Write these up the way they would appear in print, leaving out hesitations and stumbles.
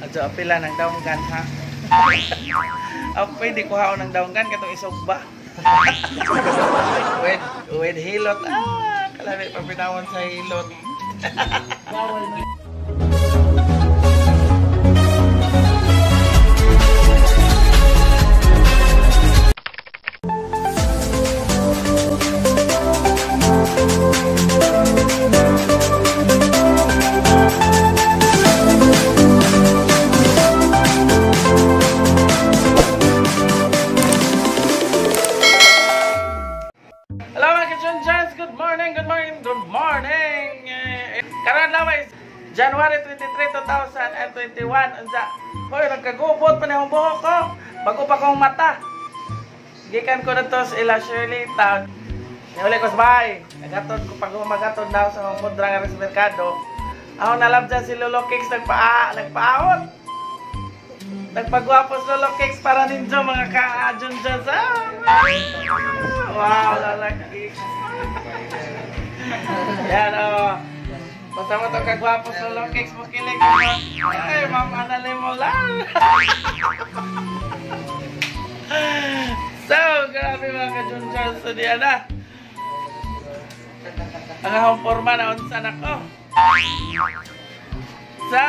Adto apila ng daunggan ha. Ako pwede kuhaon ng daunggan katong isog ba. With hilot. Ah, kalami pa pinawon sa hilot. Bawal man. Hello mga ka-Junjuns! Good morning, good morning, good morning! Karon lawa is January 23, 2021. Unsa? Hoy, nagkagubot pa na akong buhok ko. Bago pa kong mata. Gikan ko na to sa ila Shirley Town. Niuli ko sa bahay. Nagatod ko pag magatod na ako sa mga mudra nga sa merkado. Ako nalab dyan si Lolo Cakes nagpaahot. Nagpagwapo si Lolo Cakes para ninyo mga ka-Junjuns. Ah, wow, Lolo Cakes. Yan o. Oh. Basta mo ito kagwapo sa Lolo Cakes mo kilig mo. Ay, ma'am, analay mo lang. So, grabe mga ka-Junjuns. So, diyan na. Ang akong forma na unsa na ko. So,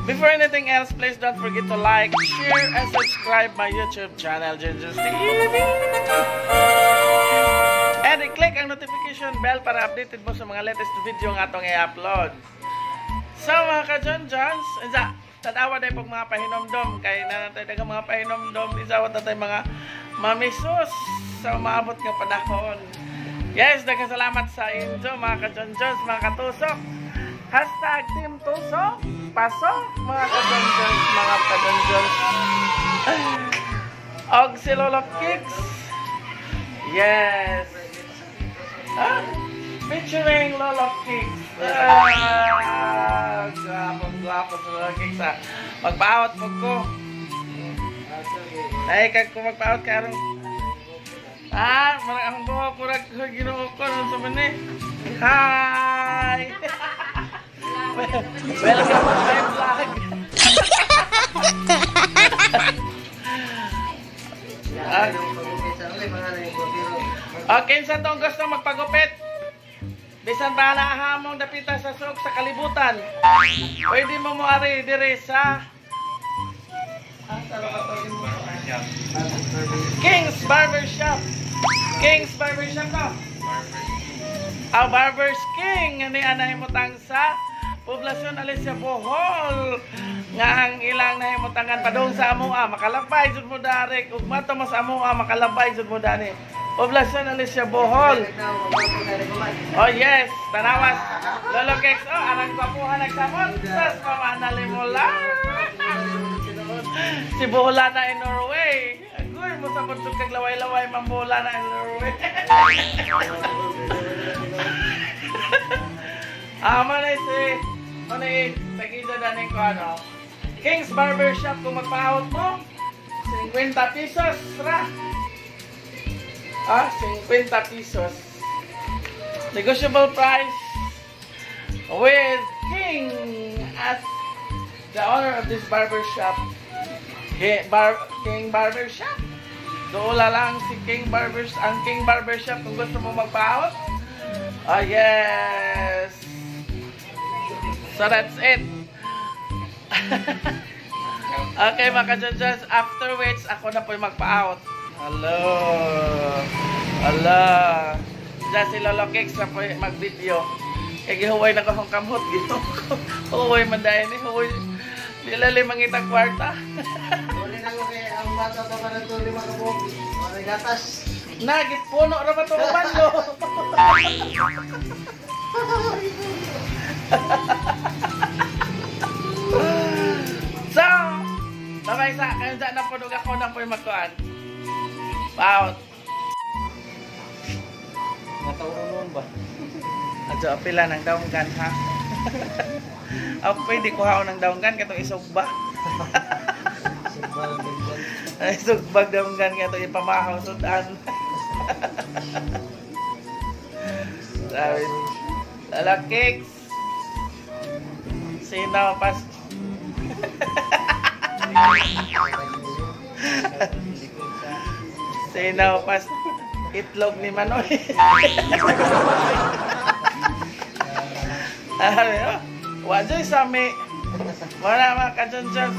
before anything else, please don't forget to like, share, and subscribe my YouTube channel, Junjuns TV. And i-click ang notification bell para updated mo sa mga latest video nga atong i-upload. So mga ka-Junjuns, tanawa na yung mga pahinomdom. Kaya na natin daghang mga pahinomdom, isawat na tayo mga mamisus sa umaabot nga panahon. Yes, daghang salamat sa inyo mga ka-Junjuns, mga katusok. Hashtag Team Tusok, pasok mga ka-Junjuns, mga ka-Junjuns. Og si Lolo Kicks. Yes. Ah, featuring Lolo Kicks. Ah, gwapo, gwapo si Lolo Kicks. Ah. Magpaawat po ko. Ay, kag ko magpaawat karong. Ah, marang akong buhok, murag Ginoo ko nun sa mani. Hi! Welcome to my vlog. Okay, sa tong gusto magpagupit, bisan pa na hamong dapita sa suk sa kalibutan, pwede mo moari dire sa King's Barbershop. King's Barbershop no? Ang Barber's King ni anahimutang sa Poblasyon Alicia Bohol nga ang ilang nahimutangan padung sa amoa makalabay jud mo dari ug mato mo sa amoa makalabay jud mo dani. Poblasyon Alicia Bohol. Oh yes, tanawas Lolo Cakes oh arang gwapuhan nagsamot sas mama mo lang. Si Boholana in Norway. Agoy mo sa jud kag laway-laway ma'am Boholana in Norway. Ah, manay si manay tagida daning ko ano. King's Barbershop kung magpaawat mo 50 pesos ra. Ah, 50 pesos. Negotiable price with King as the owner of this barbershop. King Barbershop. Doon lang si King Barbers, ang King Barbershop kung gusto mo magpaawat. Ah, yes. So that's it. Okay mga ka-Junjuns, after which ako na po'y magpa-out. Hello. Hello. Diyan si Lolo Cakes na po'y mag-video. Kaya gihuway na ko akong kamot. Huway man dahil ni huway. Dilali mangitang kwarta. Huli na ko kay ang bata pa para ito 5 ka buhok. Mga gatas. Nagit puno ra ba ito uban no? So, babay sa kayo dyan na punog ako na po'y magkuhan. Out. Mataunon ba? Adyo apila ng daunggan ha. Ako pwede kuhaon ng daunggan katong isog ba. Ay sugbag daunggan katong ipamahaw sudan. Sabi, Lolo Cakes. Sino pas Sinaw pas itlog ni Manoy. Ay, oh. Wa joy sami. Wala mga kajonjons.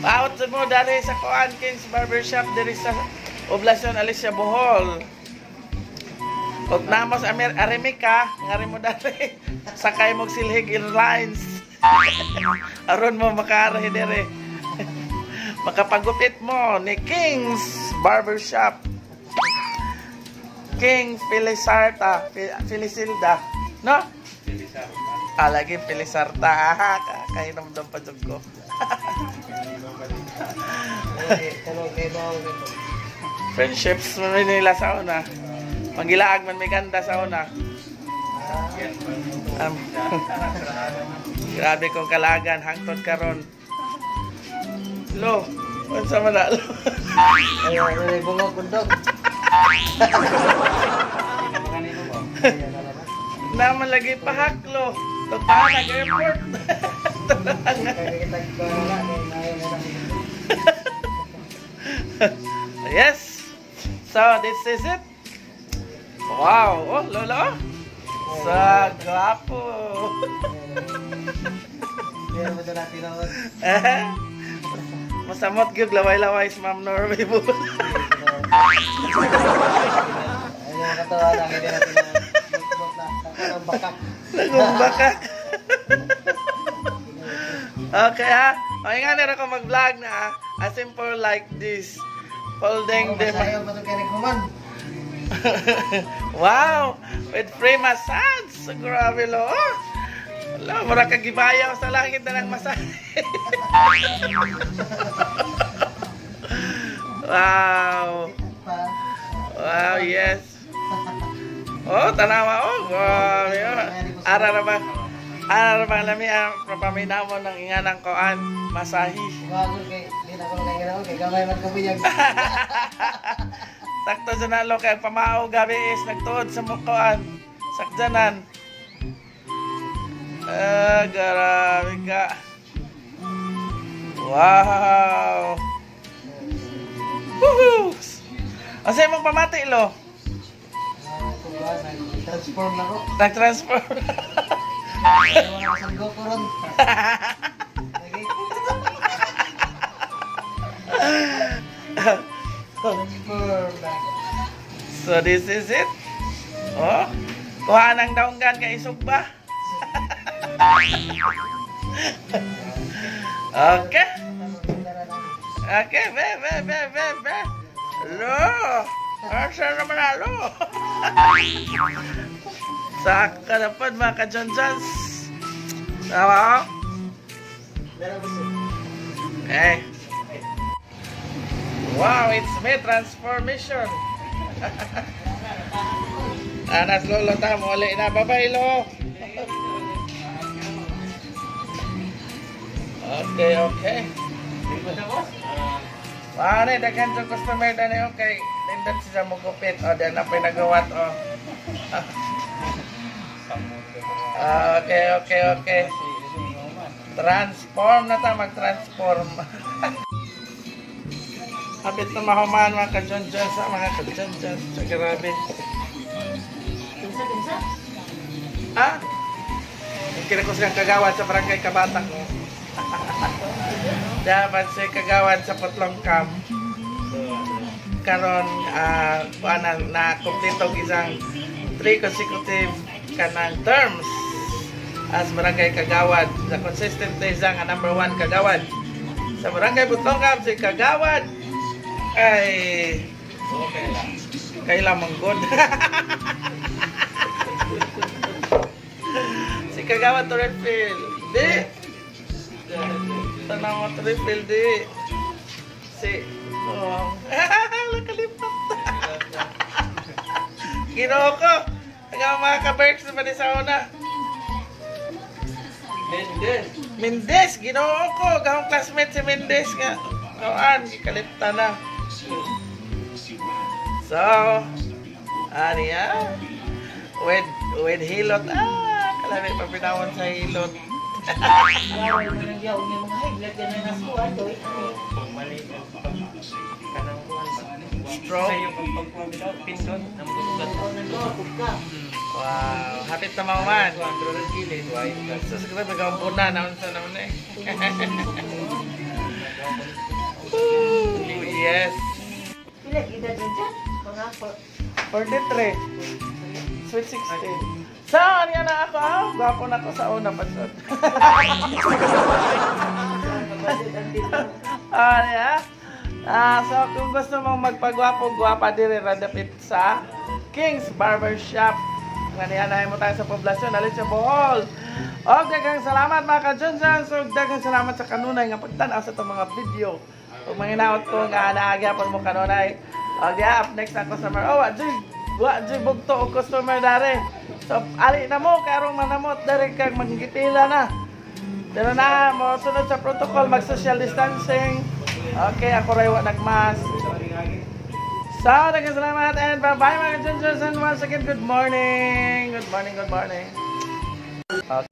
Paot sa mo dali sa Kuan King's Barbershop diri sa Poblacion Alicia, Bohol. Ug namo sa Amer Arimica, ngari mo dali. Sakay mo Silhig Airlines. Aron mo makaarahi diri. Makapagupit mo ni King's Barbershop. King Felisarta, Felisilda, no? Ah, lagi Felisarta. Ah, kahinomdom pa jud ko. Friendships man nila sa una. Manggilaag man may ganda sa una. Grabe kong kalagan hangtod karon. Lo, unsa man na lo? Ay, ay, bungog bundok. Naman lagi pahaklo. Tugpahan airport. Yes. So this is it. Wow, oh lolo. Sa gwapo. Masamot gyud laway-laway si Ma'am Norway po. Nagumbakak. Okay ha. Okay nga na ako mag-vlog na ha. A simple like this. Holding the... Wow! With free massage! So, grabe lo. Oh. Wala, mura ka gibayaw sa langit na ng massage. Wow! Wow, yes. Oh, tanawa. Oh, wow. Ara ra ba? Ara ra ba lami ang papaminamo ng inganang koan masahi. Sakto sa nalo kay pamao gabi is nagtuod sa mukoan. Sakjanan. Ah, grabe ka. Wow. Woohoo! Asa imong pamati lo? Transform na ko. Nag-transform. So this is it. Oh, kuha ng daunggan kay isugba. Okay. Okay, be be be be be. Lo. Asa naman na lo. Sa kalapad mga kajonjons. Tama? Okay. Wow, it's me transformation. Anas lolo ta mo uli na. Bye-bye lo. Okay, okay. Wow, ni daghan jud customer dani okay. Nindot siya mo gupit o di na pinagawat o. Okay, okay, okay. Transform na ta, mag-transform. Hapit na mahuman mga kajonjon sa mga kajonjon. Sa grabe. Kinsa, kinsa? Ah? Yung kinakos kang kagawad sa barangay Kabatang. Oh. Dapat siya kagawad sa Putlong Camp. Karon na, na kompleto isang 3 consecutive kanang terms as barangay kagawad. Sa consistent na isang number 1 kagawad. Sa barangay Putlong Camp, si kagawad ay kaila manggod. Si kagawad to refill. Di. Tanaw to refill di. Si oh. Nakalipat. Ginoo ko. Ang mga ka-Berks naman sa una. Mendez. Mendez, Ginoo ko. Gahong classmate si Mendez nga. Kuan, gikalipta na. So, aniya? With hilot. Ah, kalami pa pinawon sa hilot. Bawal man ang yaw may mga high blood ka na nasuha to. Mali ang kanang kuan ba? Stroke. Sa iyong pagpagkuan bitaw, pindot ang bugat. Ikaw nang ka. Wow, hapit na mauman. Kuan pero ang gilid way. So, siguro magampuna na unsa naman eh. Ooh, yes. Pila edad na dyan? Mga 43. Sweet 16. So, ano yan na ako? Ah, gwapo na ako sa una pa sud. Ah, yeah. Ah, so kung gusto mong magpagwapo, gwapa diri ra dapit sa King's Barber Shop. Nga nianahin mo tayo sa poblasyon, Alicia, Bohol. Og daghang salamat, mga ka-Johnson. So daghang salamat sa kanunay nga pagtan-aw sa itong mga video. Ug manginaot ko nga naagyapon mo kanunay. Og yeah, up next ang customer. Oh, wa joy bugto og customer dare. So ali na mo karong manamot dere kag manggipila na. Pero na, mo sunod sa protocol, mag-social distancing. Okay, ako ray wa nagmask. So, daghang salamat and bye-bye, mga Junjun. And once again, good morning. Good morning, good morning. Okay.